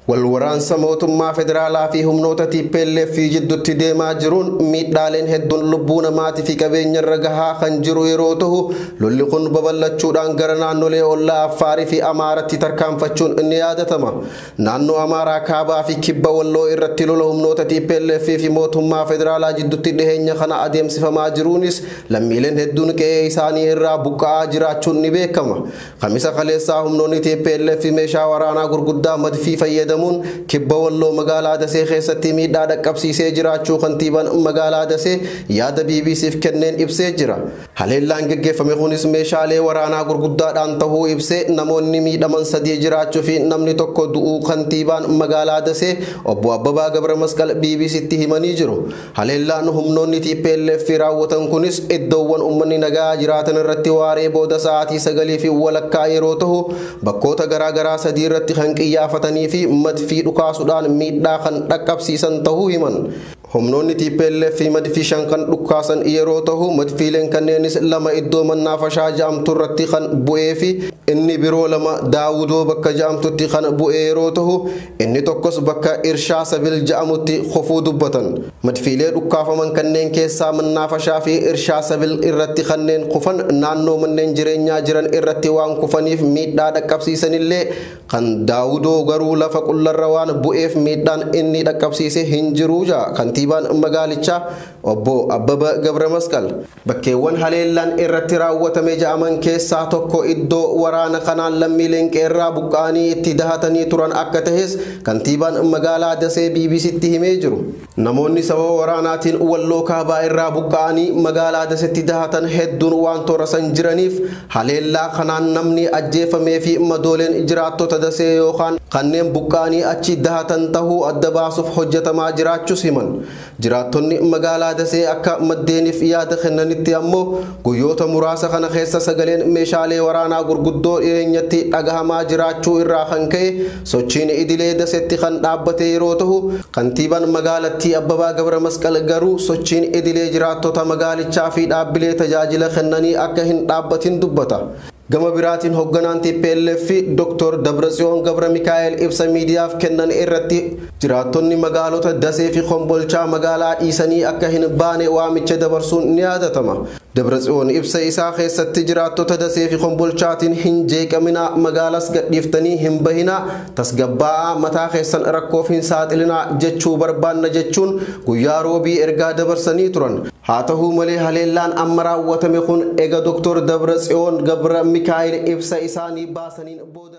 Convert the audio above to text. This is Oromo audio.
Walwaraansa mootummaa federaalaa fi humnoota TPLF jidduutti deemaa jiruun miidhaaleen hedduun lubbuu namaatii fi qabeenya irra gahaa kan jiru yeroo ta'u, lolli kun babal'achuudhaan gara naannolee ollaa Affaarii fi Amaaratti tarkaanfachuun ni yaadatama. Naannoo Amaaraa kaabaa fi kibba Walloo irratti lola humnoota TPLF fi mootummaa federaalaa jidduutti dhiheenya kana adeemsifamaa jiruunis lammiileen hedduun qe'ee isaanii irraa buqqa'aa jiraachuun ni beekama. Kamisa kaleessaa humnoonni TPLF meeshaa waraanaa gurguddaa madfii fayyadamuun kibba Walloo magaalaa Dasee keessatti miidhaa dhaqqabsiisee jiraachuu kantiibaan magaalaa Dasee yaada BBCf kenneen ibsee jira. Haleellaan geggeeffame kunis meeshaalee waraanaa gurguddaadhaan tahuu ibsee, namoonni miidhaman 3 jiraachuu fi namni tokko du'uu kantiibaan magaalaa Dasee obbo Abbabaa Gabra Masqal BBCtti himanii jiru. Haleellaan humnoonni TPLF raawwatan kunis iddoowwan uummanni nagaa jiraatan irratti waaree booda sa'aatii 9:15 yeroo ta'u, bakkoota garaagaraa 3 irratti kan qiyyaafatanii fi madfii dhukaasuudhaan miidhaa kan dhaqqabsiisan tahuu himan. Humnoonni TPLF madfii 5 kan dhukaasan yeroo ta'u, madfiileen kanneenis 2 iddoo mannaafashaa ja'amtu irratti kan bu'ee fi inni biroo 2 Daawudoo bakka ja'amtutti kan bu'ee yeroo ta'u, inni tokkos bakka Irshaa Sabil ja'amutti kufuu dubbatan. Madfiilee dhukaafaman kanneen keessaa mannaafashaa fi Irshaa Sabil irratti kanneen kufan naannoo manneen jireenyaa jiran irratti waan kufaniif miidhaa dhaqqabsiisanillee, kan Daawudoo garuu lafa qullarra waan bu'eef miidhaan inni dhaqqabsiise hin jiru ja'a kantiibaan magaalichaa obbo Abbaba Gabra Masqal. Bakkeewwan haleellaan irratti raawwatame ja'aman keessaa tokko iddoo waraana kanaan lammiileen qeerraa buqqa'anii itti dahatanii turan akka tahes kantiibaan magaalaa Dasee BBCtti himee jiru. Namoonni sababa waraanaatiin Walloo kaabaa irraa buqqa'anii magaalaa Daseetti dahatan hedduun waan toora san jiraniif, haleellaa kanaan namni ajjeefamee fi madooleen jiraattota Dasee yookaan kanneen buqqa'anii achi dahatan tahuu adda baasuuf hojjetamaa jiraachuus himan. Jiraattonni magaalaa Dasee akka maddeeniif yaada kennanitti ammoo, guyyoota muraasa kana keessa sagaleen meeshaalee waraanaa gurguddoo dhiyeenyatti dhagahamaa jiraachuu irraa kan ka'e sochiin idilee Daseetti kan dhaabbate yeroo ta'u, kantiibaan magaalattii Abbabaa Gabra Masqal garuu sochiin idilee jiraattota magaalichaa fi dhaabbilee tajaajila kennanii akka hin dhaabbatin dubbata. Gama biraatiin hoogganaan TPLF Dr. Dabratsiyoon Gabra Mikaa'el ibsa miidiyaaf kennan irratti jiraattonni magaalota Dasee fi Kombolchaa magaalaa dhiisanii akka hin baane waamicha dabarsuun ni yaadatama. Dabratsiyoon ibsa isaa keessatti jiraattota Dasee fi Kombolchaatiin hin jeeqaminaa, magaalas gadhiiftanii hin bahinaa, tasgabbaa'aa, mataa keessan rakkoof hin saaxilinaa jechuu barbaanna jechuun guyyaa Roobii ergaa dabarsanii turan. Haa ta'uu malee, haleellaan amma raawwatame kun ega Dr. Dabratsiyoon Gabra Mikaa'el ibsa isaanii baasaniin booda